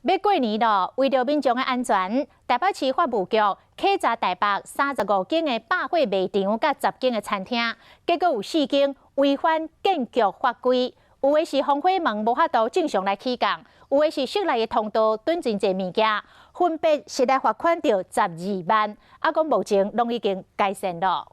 欲過年囉，為著民眾的安全，台北市法務局稽查台北35間的百貨賣場佮10間的餐廳，結果有四間違反建築法規，有的是防火門無法度正常來起降，有的是室內的通道囤真濟物件，分別是來罰款著12萬，啊講目前攏已經改善囉。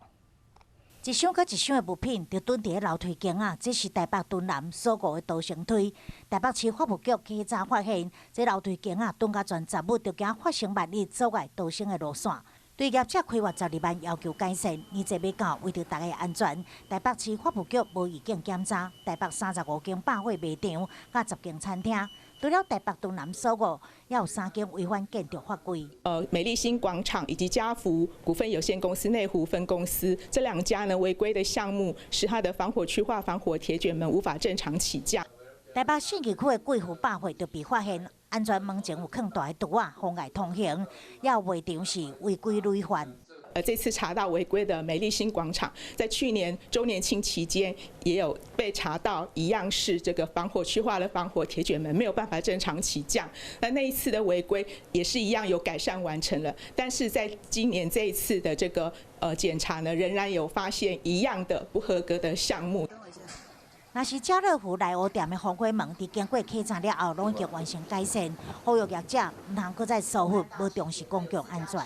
一箱閣一箱的物品就囤佇咧樓梯間仔，這是台北敦南鎖五的逃生梯。台北市法務局稽查發現，這樓梯間仔囤甲全雜物，就驚發生萬一阻礙逃生的路線。對業者開罰12萬，要求改善。年節欲到，為著大家安全，台北市法務局無預警檢查台北35間百貨賣場佮10間餐廳。除了台北敦南鎖五，也有三間違反建築法規。美麗新廣場以及嘉福股份有限公司內湖分公司這兩家呢違規的項目，是它的防火區劃防火鐵捲門無法正常起降。台北信義區的貴婦百貨就被發現安全門前有囥大的櫥仔，妨礙通行，也有賣場是違規累犯。這次查到違規的美麗新廣場，在去年週年慶期間也有被查到，一樣是這個防火區劃的防火鐵捲門沒有辦法正常起降。那那一次的違規也是一樣有改善完成了，但是在今年這一次的這個檢查呢，仍然有發現一樣的不合格的項目。若是家樂福內湖店的防火門，佇經過稽查了後，攏已經完成改善，呼籲業者毋通閣再疏忽，無重視公共安全。